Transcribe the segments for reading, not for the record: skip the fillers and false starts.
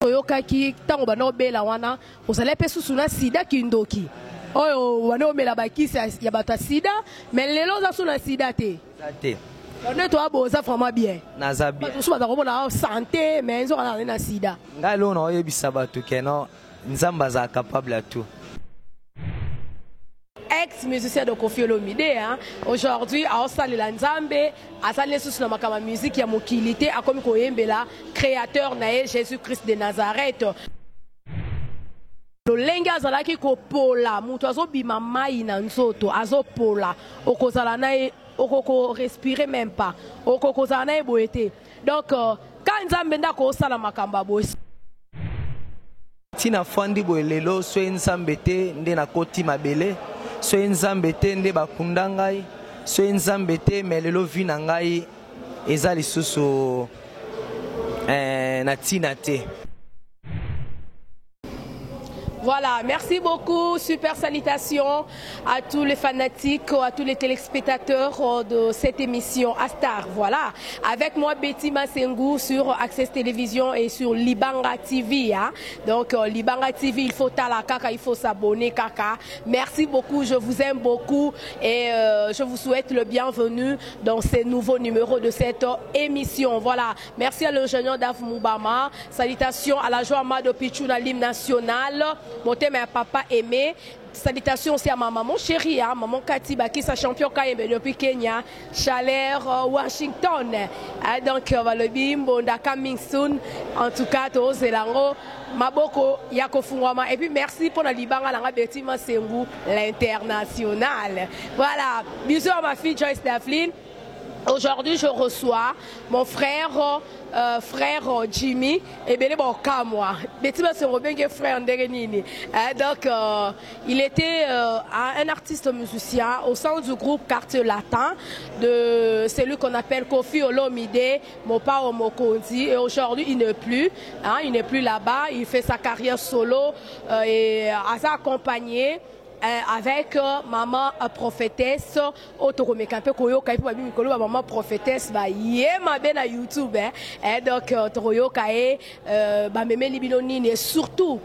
Toyokaki ntango banda obela wana ozalaki mpe susu na sida kindoki oyo wana omela bakisi ya bato ya sida, mais lelo oza su na sida te. Eza te. Nde toya boye, oza vraiment bien. Naza bien. Bato mosusu baza komona santé, mais nzoka nazali na sida. Ngai eloko na oyebisa bato ke no, Nzambe azala capable ya tout. Ex-musicien de Koffi Olomide, hein. Aujourd'hui, aosalela Nzambe, asali lisusu na makambo ya musique ya mokili te, akomi koyembela créateur na ye Jésus-Christ de Nazareth. Lolenge azalaki kopola, moto azobima mai na nzoto, azopola, okozala na ye, okoko respirer même pas, okokozala na ye boye te. Donc, ka Nzambe nde akosala makambo ya boye. Ntina fandi boye lelo, soki Nzambe te nde nakoti mabele, soki Nzambe te nde bakunda ngai, soki Nzambe te, mais lelo vie na ngai eza lisusu na ntina te. Voilà, merci beaucoup. Super salutations à tous les fanatiques, à tous les téléspectateurs de cette émission Astar. Voilà, avec moi Betty Masengu sur Access Télévision et sur Libanga TV. Hein. Donc Libanga TV, il faut tala kaka, il faut s'abonner kaka. Merci beaucoup, je vous aime beaucoup et je vous souhaite le bienvenu dans ces nouveaux numéros de cette émission. Voilà, merci à l'ingénieur Daf Moubama. Salutations à la joie Mado Pichou dans l'hymne national. Mon thème est papa aimé. Salutations aussi à ma maman chérie, hein, maman Cathy Bakissa, champion Kayembe depuis Kenya, Chaleur, Washington. Ah, donc, balobi Mbonda coming soon. En tout cas, tozelango, maboko ya kofungwama. Et puis, merci pour la Libanga, la Betty Masengu, l'international. Voilà. Bisous à ma fille Joyce Daflin. Aujourd'hui, je reçois mon frère Jimmy ebele bokamwa. Betty Masengu bengi frère ndenge nini. Donc, il était un artiste musicien au sein du groupe Quartier Latin de celui qu'on appelle Koffi Olomide, Mopao Mokonzi. Et aujourd'hui, il n'est plus, hein, il n'est plus là-bas. Il fait sa carrière solo et a accompagné avec maman prophétesse otokomeka mpe koyoka ye mpo babi mikolo ba maman prophétesse bayema be na YouTube, hein. Donc tokoyoka ye bamemeli bino nini et surtout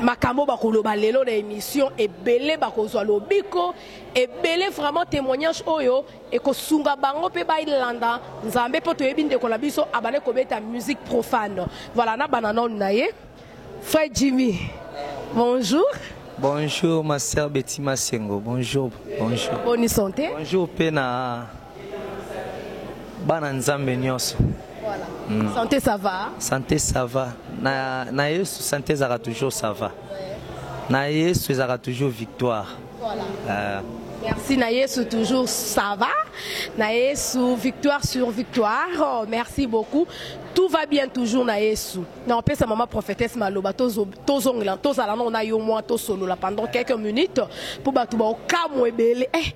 makambo bakoloba lelo na émission, ebele bakozwa lobiko, ebele vraiment témoignage oyo ekosunga bango mpe bailanda Nzambe, mpo toyebi ndeko na biso abande kobeta musique profane. Voilà, na bana nanu na ye, frère Jimmy, bonjour. Bonjour ma sœur Betty Masengo, bonjour, bonjour. Bonne santé. Bonjour pe na bana Nzambe nyonso. Voilà. Santé, ça va? Santé, ça va. Na Yesu santé ezalaka toujours ça va. Na Yesu ezalaka toujours victoire. Voilà. Merci na Yesu, toujours ça va. Na Yesu victoire sur victoire. Oh, merci beaucoup. Tout va bien toujours na Yesu. Na opesa maman prophétesse maloba, tozongela tozala na yo mwa tosolola pendant quelques minutes pour bato ba okamwe ebele. Eh,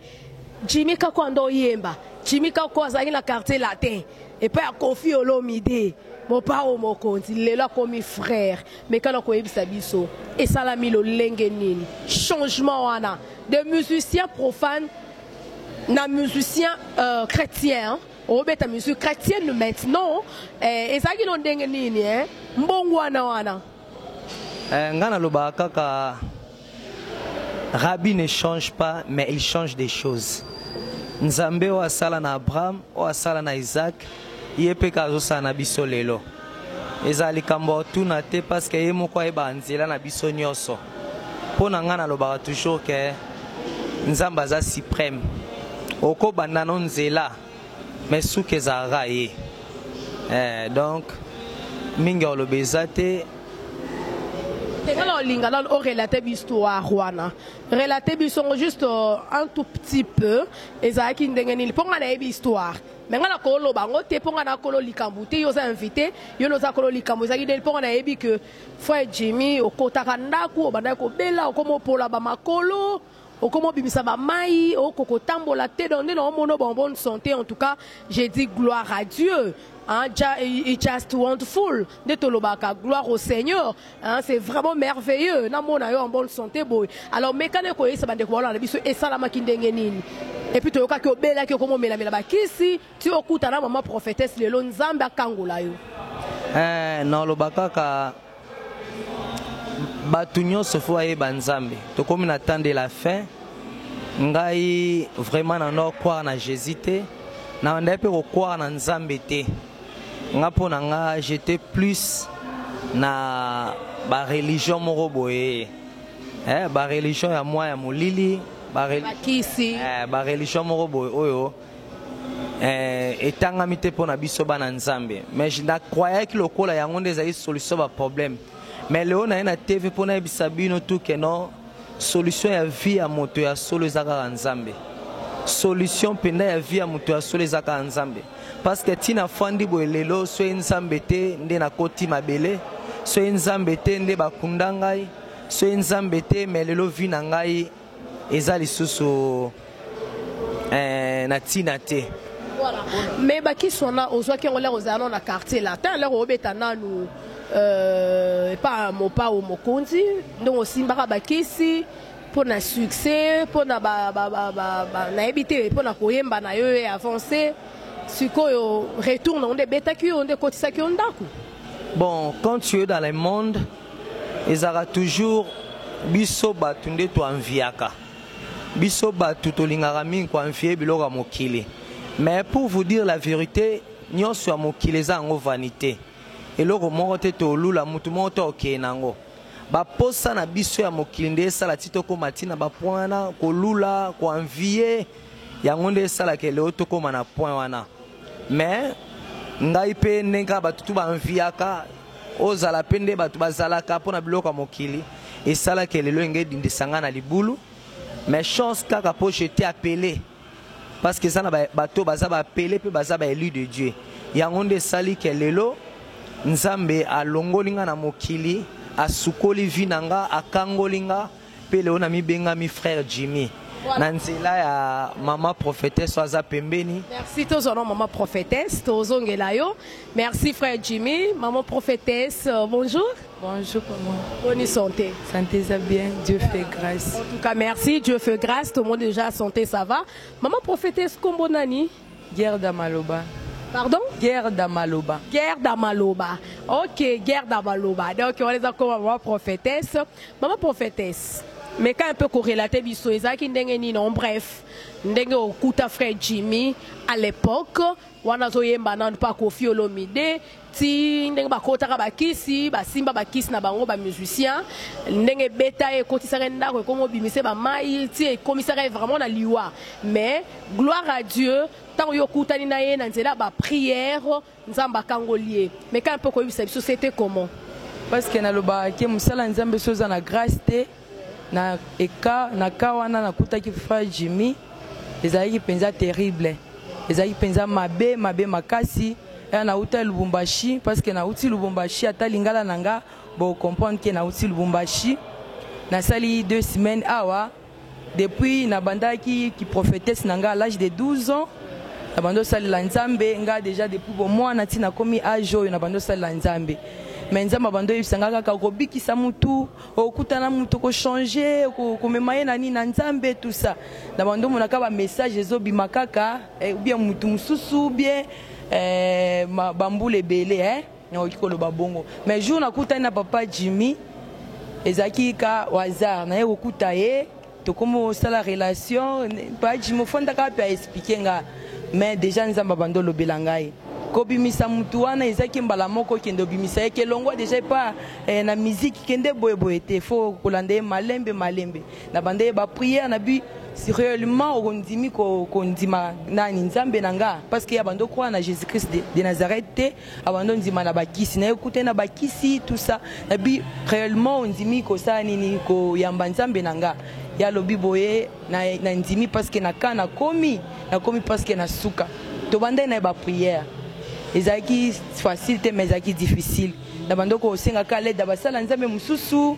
Jimmy Kako ando yemba. Jimmy Kako azalaki na Quartier Latin. Et puis ya Koffi Olomide. Mopao Mokonzi lelo akomi frère. Mais kana koyebisa biso esalami lolenge nini? Changement wana de musicien profane na musicien chrétien, hein? Obeta musique chrétienne maintenant, ezalaki no ndenge nini, hein? Mbongo wana wana. Nga nalobaka kaka, Rabbi ne change pas, mais il change des choses. Nzambe oyo asala na Abraham, oyo asala na Isaac, ye mpe kaka azosala na biso lelo. Ezala likambo ya kotuna te, parce que ye moko ayebaka nzela na biso nyonso. Mpo na ngai nalobaka toujours ke Nzambe aza suprême. Okobanda no nzela, mais suki ezalaka ye. Donc mingi ya koloba eza te. Nga na olinga nano orelate biso histoire wana, relate biso ngo juste un tout petit peu. Ezalaki ndenge nini? Mpo nga nayebi histoire, mais nga na koloba yango te, mpo nga nakolo likambo te. Yo oza invité, yo nde oza kolo likambo. Ezalaki ndenge, mpo nga nayebi ke frère Jimmy okotaka ndako, obandaki kobela, okoma opola bamakolo, okoma obimisa bamai, okoka kotambola te. Donc nde naomona bon, bonne santé, en tout cas j'ai dit gloire à Dieu, hein, it's just wonderful. Nde tolobaka gloire au Seigneur, hein, c'est vraiment merveilleux namona yo en bonne santé boye. Alors mekana ekoyebisa bandeko balona na biso esalamaki ndenge nini. Et puis toyokaki obelaki, okoma omelamela bakisi ti okuta na mama prophétesse, lelo Nzambe akangola yo. Eh, naloba kaka bato nyonso fo bayeba Nzambe. Tokomi na temps de la fin. Ngai vraiment na croire na Jésus te, na ndai mpe kocroire na Nzambe te. Nga mpo na nga, j'étais plus na bareligion moko boye, eh, bareligion ya mwa ya molili. Bakisi. Eh, bareligion moko boye oyo eh, etangami te mpo na biso bana Nzambe. Mais nacroyaki lokola yango nde ezali solution baproblème. Mais lelo na ye na TV mpo nayebisa bino tu ke non, solution ya vie ya moto ya solo eza kaka Nzambe. Solution mpenza ya vie ya moto ya solo eza kaka Nzambe, parce que ntina fandi boye lelo, so ye Nzambe te nde nakoti mabele, so ye Nzambe te nde bakunda ngai, so ye Nzambe te. Mais lelo vie na ngai eza lisusu na ntina te. Voilà. Mais bakisi wana ozwaki yango lere ozala nano na quartier la ta, lere obeta nanu epa Mopao Mokonzi, ndenge osimbaka bakisi mpo na succès, mpo na nayebi te, mpo na koyemba na yo e avance. Sikoyo retour nango nde ebetaki yo, nde ekotisaki yo ndako? Bon, quand tu es dans le monde, ezalaka toujours biso bato nde toenviaka. Biso bato tolingaka mingi koenvier biloko ya mokili. Mais pour vous dire la vérité, nyonso ya mokili eza yango vanité. Eloko moko te tolula, mutu moko te okende nango. Baposa na biso ya mokili nde esala ti tokóma ntina bapoint wana, kolula, koenvier. Yango nde esalaka eleo tokóma na point wana. Mais ngai mpe, ndenge kaka bato tu baenviaka, ozala mpe nde bato bazalaka mpo na biloko ya mokili, esalaka elelo enge edindisa ngai na libulu. Mais chance kaka mpo j'étais appelé, parce que eza na bato baza baappelé mpe baza baélu de Dieu. Yango nde esali ke lelo Nzambe alongoli nga na mokili, asukoli vie na nga, akangoli nga mpe lelo namibengami frère Jimmy. Voilà. Na nzela ya mama prophétesse oyo aza pembeni. Merci. Tozwa na mama prophétesse, tozongela yo. Merci, frère Jimmy. Maman prophétesse, bonjour. Bonjour, maman. Bonne santé? Santé, ça bien. Dieu fait grâce. En tout cas, merci. Dieu fait grâce. Tout le monde déjà, santé, ça va. Maman prophétesse, kombo nani? Guerre Maloba. Pardon? Guerre Maloba. Guerre Maloba. Ok, Guerre Maloba. Donc, on les a comme maman prophétesse. Maman prophétesse. Mais quand un peu corrélaté biso, ezalaki ndenge nini, en bref, ndenge okuta frère Jimmy à l'époque, wana azoyemba nanu pa Kofi Olomide, ti ndenge bakotaka bakisi, basimba bakisi na bango bamusicien, ndenge ebeta ye, ekotisaka ye ndako, ekomi obimise bamai, ti ekomisaka ye vraiment na liwa. Mais gloire à Dieu, ntango yo okutani na ye na nzela ya baprière, Nzambe akangoli ye. Mais quand un peu koyebisa biso, c'était comment? Parce que nalobaka ke mosala Nzambe, so oza na grâce te. Na eka na ka wana nakutaki frère Jimmy, ezalaki mpenza terrible, ezalaki mpenza mabe, mabe makasi. Eya nauta Lubumbashi, parce que nauti Lubumbashi, ata lingala na nga bocomprendre ke nauti Lubumbashi. Nasali 2 semaines awa. Depuis nabandaki kiprophétesse na nga à l'âge de 12 ans, nabandi osalela Nzambe. Nga déjà depuis bomwana ntina nakomi âge oyo, nabandi osalela Nzambe. Mais Nzambe abandi oyebisa nga kaka okobikisa mutu, okutana mutu, okochange, komema ye na nini, na Nzambe, tout ça. Na bandi omonaka bamessage ezobima kaka ou bien mutu mosusu, ou bien bambula ebele, eh? Nakoki koloba bongo. Mais jour nakutani na papa Jimmy, ezalaki ka hasard. Naye kokuta ye, tokomi kosala relation. Papa Jimmy ofandaka mpe aexpliquer nga. Mais déjà Nzambe abandi olobela ngai kobimisa mutu wana. Ezaki mbala moko okende obimisa ye kelongwa déjà epa na musique, kende boyeboye te, fo kolanda ye malembe malembe. Na banda ye baprière na bi si réellement okondimi kondima nani, Nzambe na nga, parce que ya bando croire na Jésus Christ de Nazareth te, abando ndima na bakisi na ye, kute na bakisi, tout ça. Na bi réellement ondimi kosala nini, koyamba Nzambe na nga. Ya alobi boye na ndimi, parce que na ka nakomi, parce que na suka tobandai na ye baprière. Ezalaki facile te, mais ezalaki difficile. Na bando kosengaka leda basala Nzambe mosusu,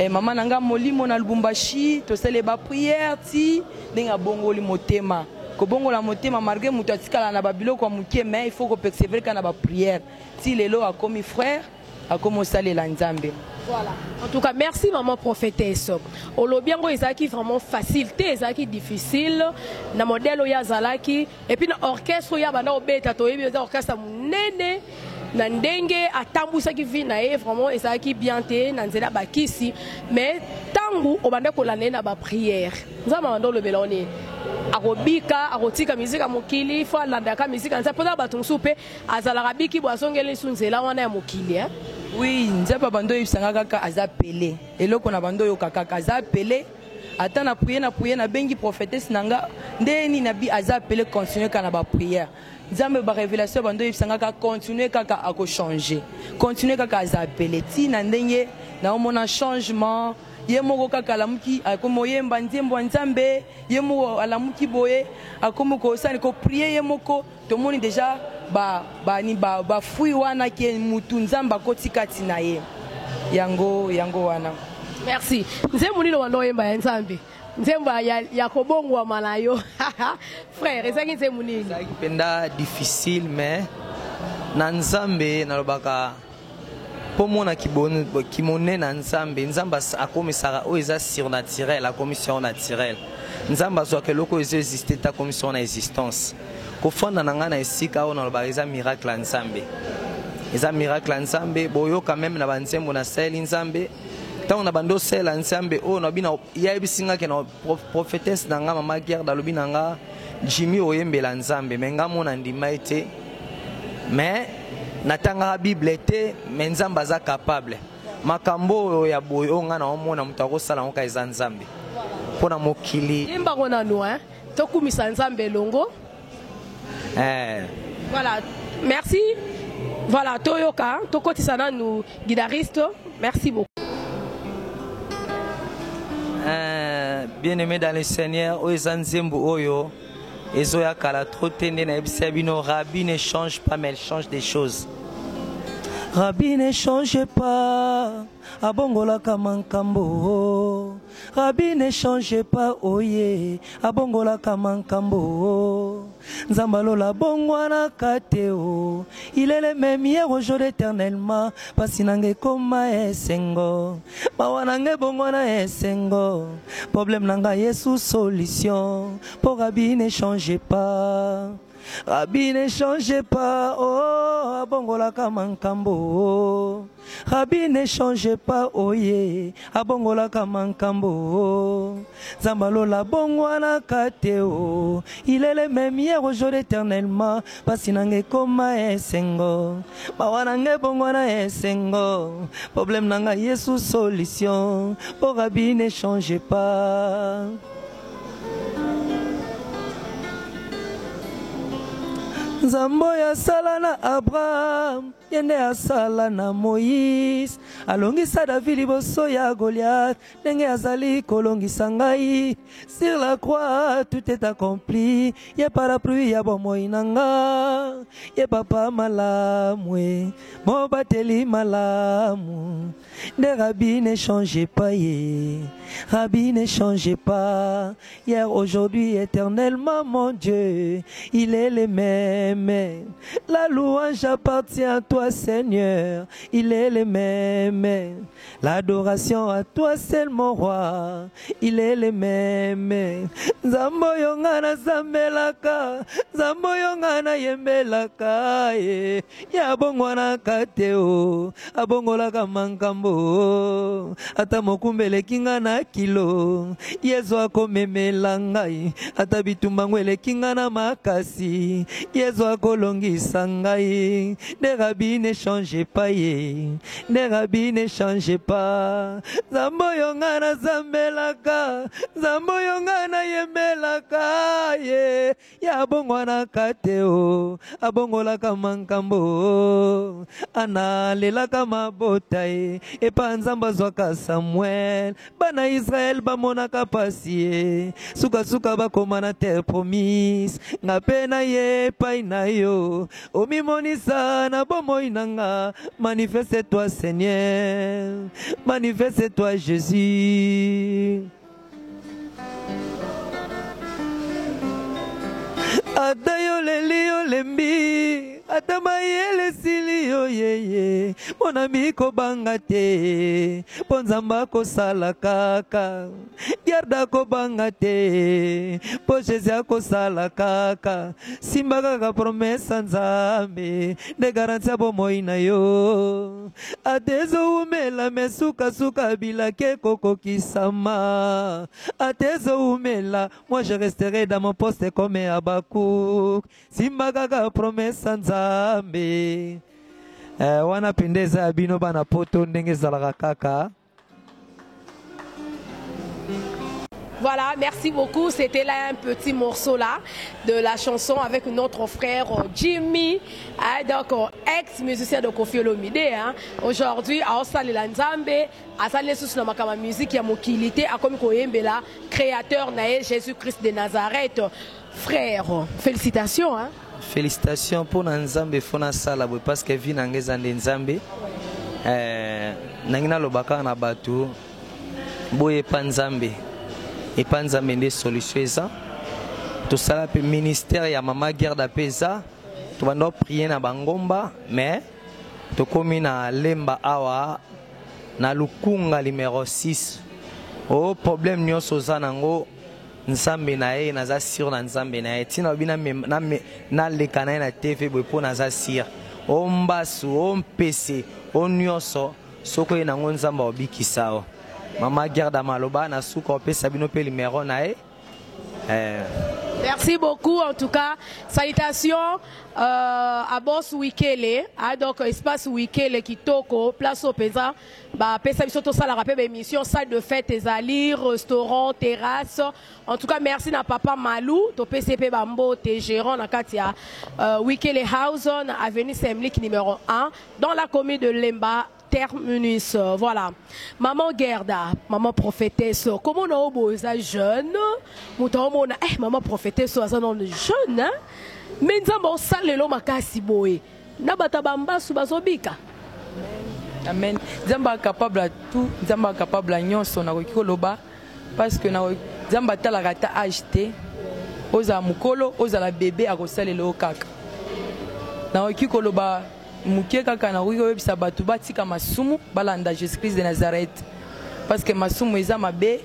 mama na nga molimo na Lubumbashi, tosali baprière ti ndenge abongoli motema. Kobongola motema, malgré moto atikala na babiloko ya moke, mais il faut kopersévérer kaka na baprière ti lelo akomi frère, akomi osalela Nzambe. Voilà. En tout cas, merci, maman prophétesse. Olobi yango, ezalaki vraiment facile te, ezalaki difficile na modèle oyo azalaki, et puis na orchestre oyo abanda obeta, toyebi eza orchestre monene. Na ndenge atambwisaki vie na ye, vraiment ezalaki bien te na nzela bakisi. Mais ntango obanda kolanda ye na baprière, Nzambe abanda olobela yo nini? Akobika, akotika miziki ya mokili, fo alandaka miziki ya Nzambe, mpona bato mosusu mpe azalaka biki bo azongeli lisu nzela wana ya mokili, eh? Oui, Nzambe abandi oyebisanga kaka aza pele. Eloko na bando oyoka kaka aza pele. Ata na prier, na prier, nabengi prophétesse na nga nde nini nabi aza pele, continue kaka na baprière. Nzambe barévélation bando oyebisanga kaka continue kaka, akochange, continue kaka, aza pele. Ntina ndenge naomona changement, ye moko kaka alamuki, akomi oyemba nzembo ya Nzambe. Ye moko alamuki boye, akomi kosani koprier ye moko. Tomoni déjà bani bafruit wana ke mutu Nzambe akoti kati na ye. Yango yango wana. Merci. Nzembo nini wanda oyemba ya Nzambe, nzembo ya kobongwama na yo, frère? Ezalaki nzembo nini? Ezalaki mpenza difficile, mais na Nzambe nalobaka mpo mona kimonene na Nzambe. Nzambe akomisaka oyo eza surnaturel, akomisi yango naturel. Nzambe azwaka eloko oyo ezo existe te, akomisi yango na existence. Kofanda na ngai na esika oyo, nalobaka eza miracle ya Nzambe, eza miracle ya Nzambe. Boyoka même na banzembo nasaleli Nzambe. Ntango na bando osalela Nzambe oyo, nabi yayebisi nga ke na prophétesse na nga, mama Gerde, alobi na nga: "Jimmy, oyembela Nzambe." Mais nga mona ndima ye te, mais natangaka Bible te. Mais Nzambe aza capable. Makambo oyo ya boye oyo ngai naomona, moto akosala yango kaka eza Nzambe, mpo na mokili. Yembango nanu, hein? Tokumisa Nzambe elongo. Eh. Voilà, merci. Voilà, toyoka, tokotisa nanu guitariste. Merci beaucoup. Bien aimé dans le Seigneur, oyo eza nzembo oyo ezoya kala trop te. Nde nayebisa bino, Rabbi ne change pas, mais elle change des choses. Rabbi ne change pas, abongolaka makambo. Rabbi ne change pas, oye abongolaka makambo. Nzambe alola abongwanaka te o. Il est le même hier, aujourd'hui, éternellement. Pasi na nga ekoma esengo, mawa na nga ebongwana esengo, problème na nga Yesu solution, mpo Rabbi ne change pas. Rabbi ne change pas, oh, abongolaka makambo. Rabbi ne change pas, oye abongolaka makambo. Nzambe alola abongwanaka te o. Il est le même hier, aujourd'hui, éternellement. Pasi na nga ekoma esengo, mawa na nga ebongwana esengo, problème na nga Yesu solution, mpo Rabbi ne change pas. Nzambe oyo asala na Abraham, ye nde asala na Moïse. Alongisa David liboso ya Goliath, ndenge azali kolongisa ngai. Sur la croix tout est accompli. Ye parapluie ya bomoi na nga, ye papa malamu, e mobateli malamu. Nde Rabbi ne change pas, ye Rabbi ne change pas. Hier, aujourd'hui, éternellement, mon Dieu, il est le même. La louange appartient à toi, Seigneur, il est le même. L'adoration à toi seul, mon roi, il est le même. Nzambe oyo nga nasambelaka, Nzambe oyo nga nayembelaka, ye ye abongwanaka te o, abongolaka makambo. Ata mokumba eleki nga na kilo, Yesu akomemela ngai. Ata bitumba ngo eleki nga na makasi, Yesu akolongisa ngai. Nde Rabbi ne change pas, ye nde Rabbi ne change pas. Nzambe oyo nga nasambelaka, Nzambe oyo nga nayembelaka, ye ye abongwanaka te o, abongolaka makambo. Ana alelaka mabota ye, epa Nzambe azwaka Samuel. Bana Israel bamonaka pasi ye, sukasuka bakoma na terre promise. Nga mpe na ye epai na yo, omimonisa na bomoi na nga. Manifeste toi, Seigneur, manifeste toi, Jésus. Ata yo leli, olembi. Ata mayele esili yo yeye, monami kobanga te, mpo Nzambe akosala kaka. Gerda kobanga te, mpo Jesus akosala kaka. Simba kaka promesa Nzambe, nde garanti ya bomoi na yo. Ata ezowumela me sukasuka bilaka ekokokisama. Ata ezowumela, moi je resterai dans mon poste comme Habakkuk. Simba kaka promesa Nzambe. Eh, wana mpenza eza ya bino bana poto ndenge ezalaka kaka. Voilà, merci beaucoup. C'était là un petit morceau là de la chanson avec notre frère Jimmy, hein, donc ex-musicien de Koffi Olomide. Hein. Aujourd'hui, aosalela Nzambe, asali lisusu na makambo ya musique ya mokili te, akomi koyembela créateur na ye Jésus-Christ de Nazareth. Frère, félicitations. Hein. Félicitations pour na Nzambe fo nasala boye parce que vie na ngai eza nde Nzambe. Eh, nangi naloba kaka na bato boye epa Nzambe, epa Nzambe nde solution eza. Tosala mpe ministère ya mama Gerda mpe eza, tobanda prier na bangomba mais tokomi na Lemba awa na Lukunga numero 6. O problème nyonso oza nango Nzambe na ye, naza sur na Nzambe na ye. Tina lobi naleka na ye na TV boye mpo naza sur. O mbasu, o mpese, o nyonso, soki oye nango Nzambe akobikisa yo. Mama Gerda maloba na suka opesa bino mpe numero na ye. Eh. Merci beaucoup en tout cas. Salutations à Boss Wikele, hein, donc espace Wikele Kitoko, place au Penza. Ba pesa biso tosalaka pe ba émission salle de fête ezali, restaurant, terrasse. En tout cas merci na papa Malou, topesi pe ba mbote gérant na kati ya Wikele House na avenue Semlik numéro 1 dans la commune de Lemba terminus. Voilà. Maman Gerda, maman prophétesse, comment on a oboza jeune? Moto omona eh maman prophétesse aza non jeune hein? Mais nzambe osalelo makasi boye. Na bato ba mbasu bazobika. Amen. Nzambe a capable à tout, Nzambe a capable à nyonso nakoki koloba parce que na Nzambe atalaka ata âge te. Ozala mokolo, ozala bébé akosalela yo kaka. Nakoki koloba moke kaka, nakoki koyebisa bato batika masumu balanda Jésus-Christ de Nazareth parce que masumu eza mabe.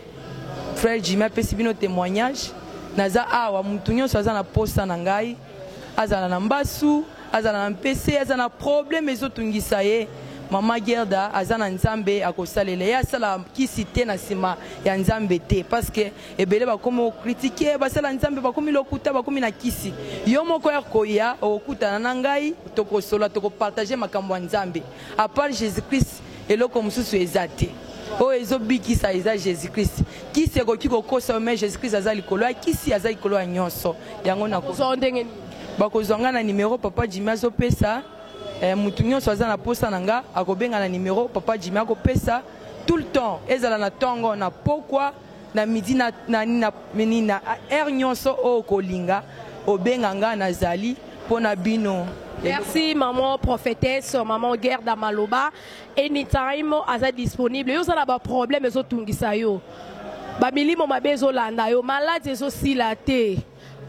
Frère Jimmy apesi bino témoignage. Naza awa mutu nyonso aza na posa na ngai, azala na mbasu, azala na mpese, aza na problème ezotungisa ye. Mama Gerda aza na Nzambe akosalela ye, asala kisi te na nsima ya Nzambe te parce que ebele bakomi kocritiquer, basala Nzambe bakomi lokuta, bakomi na kisi. Yo moko ya koya okokutana na ngai, tokosola, tokopartage makambo ya Nzambe. À part Jésus-Christ eloko mosusu eza te. Oyo ezobikisa eza Jésus-Christ. Kisi ekoki kokosa yo, mais Jésus-Christ aza likolo ya kisi, aza likolo ya nyonso. Yango na Kozwa ndenge nini? Bakozwa nga na numero papa Jimmy azopesa. Mutu nyonso aza na posa na nga akobenga na numero papa Jimmy akopesa tout le temps, ezala na tongo, na pokwa, na midi, na, na, na, na, na heure nyonso oyo kolinga obenga nga, nazali pona bino. Merci maman prophétesse, maman Gerda Maloba. Anytime aza disponible. Yo za na ba problème ezotungisa yo. Ba milimo mabe ezolanda yo, malade ezosila te.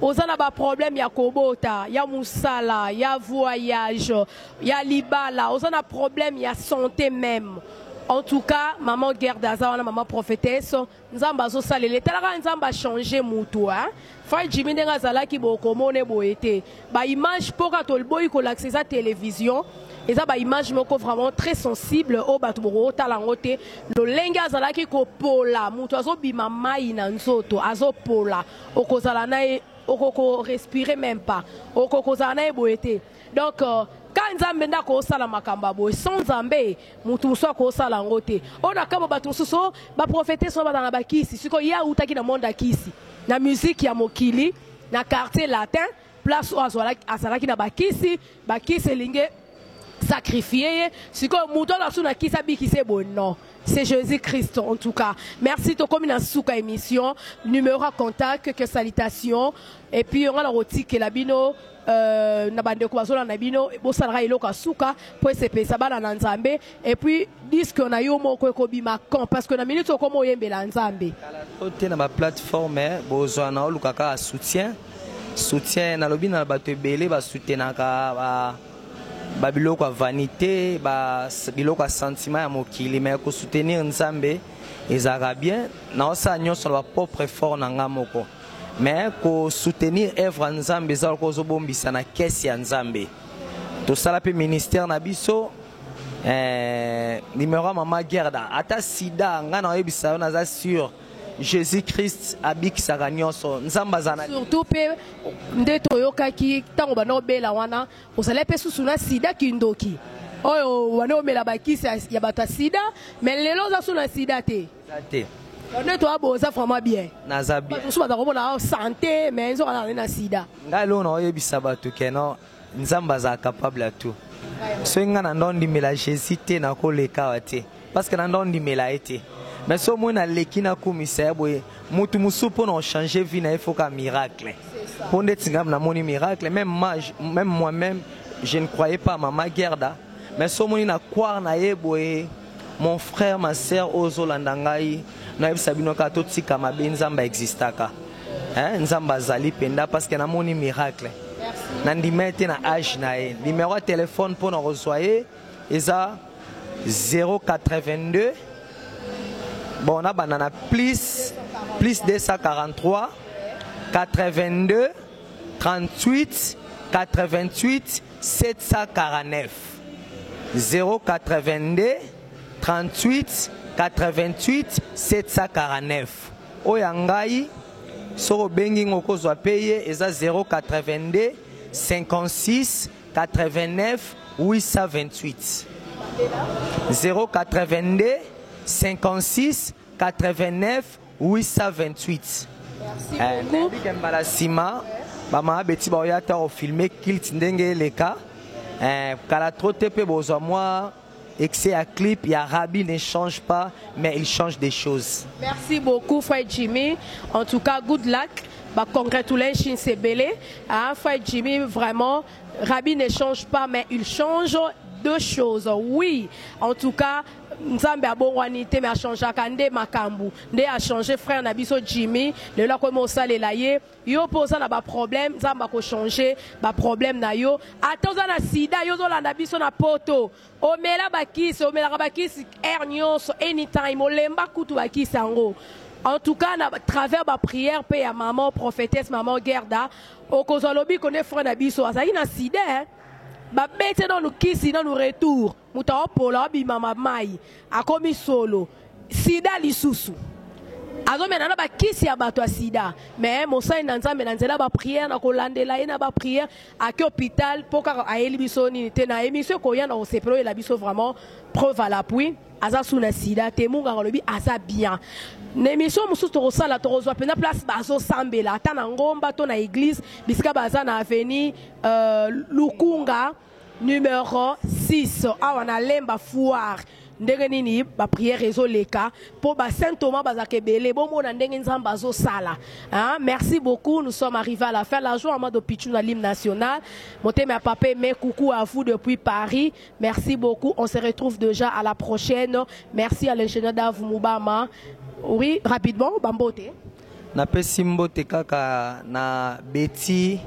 Oza na ba problème ya kobota, ya musala, ya voyage, ya libala, oza na problème ya santé même. En tout cas, maman Gerda aza wana, maman prophétesse, Nzambe azosalela. Etalaka Nzambe a changer mutu, hein. Frère Jimmy ndenge azalaki bokomone boye te. Ba image poka tolboyi kolakisa eza télévision. Eza ba image moko vraiment très sensible oyo bato bokotala yango te. Lolenge azalaki kopola, mutu azobima mai na nzoto, azopola. Okozala na ye, okoko respirer même pas. Okokozala na ye boye te. Donc ka Nzambe nde akosala makambo ya boye. Sans Nzambe, mutu mosusu akosala yango te. Oyo na kambo bato mosusu, oh, ba prophétesse oyo bazala na bakisi. Sikoyo ye awutaki na monde ya kisi, na musique ya mokili, na quartier latin, place oyo azalaki na bakisi, bakisi elingi sacrifier ye. Sikoyo mutu oyo asu na kisi abikisi ye boye, non. C'est Jésus-Christ en tout cas. Merci tokomi na suka émission, numéro à contact, que salutations et puis on a rotikela bino na bandeko bazolanda bino, bosalaka eloko ya suka po esepelisa bana na Nzambe. Et puis disque na yo moko ekobima quand? Parce que na minute okoma oyembela Nzambe. Ote na ba plateforme bozwa na oluka kaka soutien. Soutien nalobi na bato ebele ba soutenaka ba Babiloko ya vanité, ba biloko ya sentiment ya mokili, mais kosoutenir Nzambe ezalaka bien. Naosala nyonso na bapropre effort na nga moko, mais kosoutenir œuvre ya Nzambe eza lokola ozobombisa na kese ya Nzambe. Tosala mpe ministère na biso. Numéro ya mama Gerda, ata sida, ngai na oyebisa yo, naza sûr Jésus Christ abikisaka nyonso. Nzambe aza na Surtout mpe nde toyokaki ntango banda obela wana, ozali mpe susu na sida, kindoki oyo wana omela bakisi ya bato ya sida, mais lelo oza su na sida te. Eza te. Nde toya oza vraiment bien. Naza bien. Bato mosusu baza komona santé, mais nzoka azali na sida. Ngai eloko na oyebisa bato ke no, Nzambe azala capable ya tout. Soki ngai na ndo ndimela Jésus te, nakoleka awa te, parce que na ndo ndimela ye te. Mais so omoi naleki, nakumisa ye boye, mutu mosusu mpo na ochange vie na ye, foka miracle, mpo ndeti ngai namoni miracle. Même moi, même moi-même, je ne croyais pas à mama Gerda, mais so omoni na croire na ye boye. Mon frère, ma sœur oyo ozolanda ngai, nayebisa bino kaka totika mabe. Nzambe existaka, hein? Nzambe azali mpenza, parce que namoni miracle, nandima ye te na age na ye. Numéro ya telefone mpo na kozwa ye eza 082, bon, nabanda na plus, plus 243 82 38 88 749, 082 38 88 749. Oyo ya ngai, soki obengi ngo, okozwa mpe ye, eza 082 56 89 828, 082 56 89 828. Nayebike mbala nsima bamama beti baoya ta kofilme culte ndenge eleka. Kala trop te mpe bozwa mwa excès ya clip ya Rabbi ne change pas, mais il change des choses. Merci beaucoup, frère Jimmy. En tout cas, good luck. Bah, congratulations ebele. Hein, frère Jimmy, vraiment, Rabbi ne change pas, mais il change deux choses. Oui, en tout cas, Nzambe abongwani te, mais achangeaka nde makambo. Nde achange frère na biso Jimmy, lelo akomi osalela ye. Yo mpo oza na baproblème, Nzambe akochange baproblème na yo. Ata oza na sida, yo ozolanda biso na poto, omela bakisi, omelaka bakisi aire nyonso, anytime, olemba kutu bakisi yango. En tout cas, na travers baprière mpe ya maman prophétesse, maman Gerda, okozwa lobiko. Nde frère na biso azalaki na sida, eh? Babeti nanu kisi, nanu retour, moto aopola, abima mai, akomi solo sida lisusu, azomela na bakisi ya bato ya sida. Mais mosali na Nzambe, na nzela baprière, na kolandela ye na baprière, ake hôpital mpo kaka ayeli biso nini te na émission ekoya na kosepela, oyela biso vraiment preuve à l'appui, aza su na sida te. Munganga alobi aza bien. Na émission mosusu tokosala, tokozwa mpenza place bazosambela, ata na ngomba to na église, bisika baza na avenue Lukunga numéro 6, awa na Lemba Foire, ndenge nini baprière ezoleka, mpo basaint Thomas bazalaka ebele, bomona ndenge Nzambe azosala. Hein? Merci beaucoup, nous sommes arrivés à la fin. La joie de Pichou na l'hymne national, motema ya papa, mais coucou à vous depuis Paris. Merci beaucoup, on se retrouve déjà à la prochaine. Merci à l'ingénieur Dav Mubama. Oui, rapidement, bambote. Napesi mbote kaka na Beti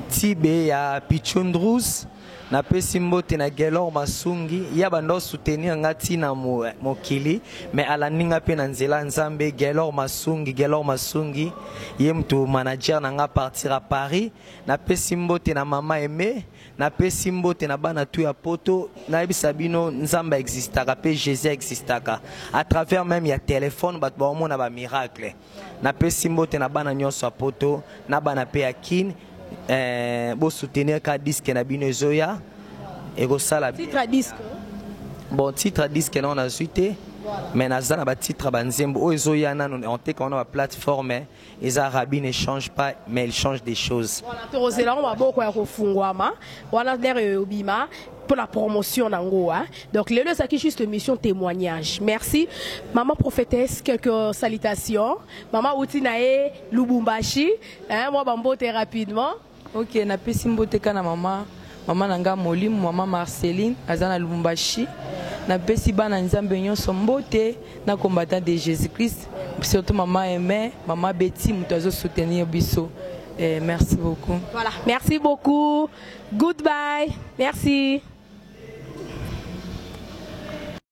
Tibe ya Pichundrus, napesi mbote na Gelor Masungi ya bando soutenir nga ntina mokili, mais alandi nga mpe na nzela Nzambe. Gelor Masungi, Gelor Masungi, ye mutu manager na nga partir à Paris. Napesi mbote na mama Aime, napesi mbote na bana tu ya poto. Nayebisa bino, Nzambe existaka mpe Jésus existaka. À travers même ya telefone, bato baomona bamiracle. Napesi mbote na bana nyonso ya poto, na bana mpe ya Kine. Bosoutenir ka disque na bino ezoya, ekosala. Titre ya disque? Bon, titre ya disque nao nazwi te, mais naza na batitre banzembo oyo ezoya nano onteka wana baplateforme, eza Rabbi ne change pas, mais il change des choses. Voilà, tokozela yango, maboko ya kofungwama wana lere obima pour la promotion nango, hein. Donc lelo ezalaki juste mission témoignage. Merci, maman prophétesse. Quelques salutations, maman uti na ye Lubumbashi, hein, moi bambote rapidement. Ok, napesi mbote ka na mama na nga molimo, mama Marceline, aza na Lubumbashi. Napesi bana Nzambe nyonso mbote na combattant de Jésus Christ, surtout mama Aime, mama Beti, moto azosoutenir biso. Eh, merci beaucoup. Voilà, merci beaucoup. Goodbye. Merci.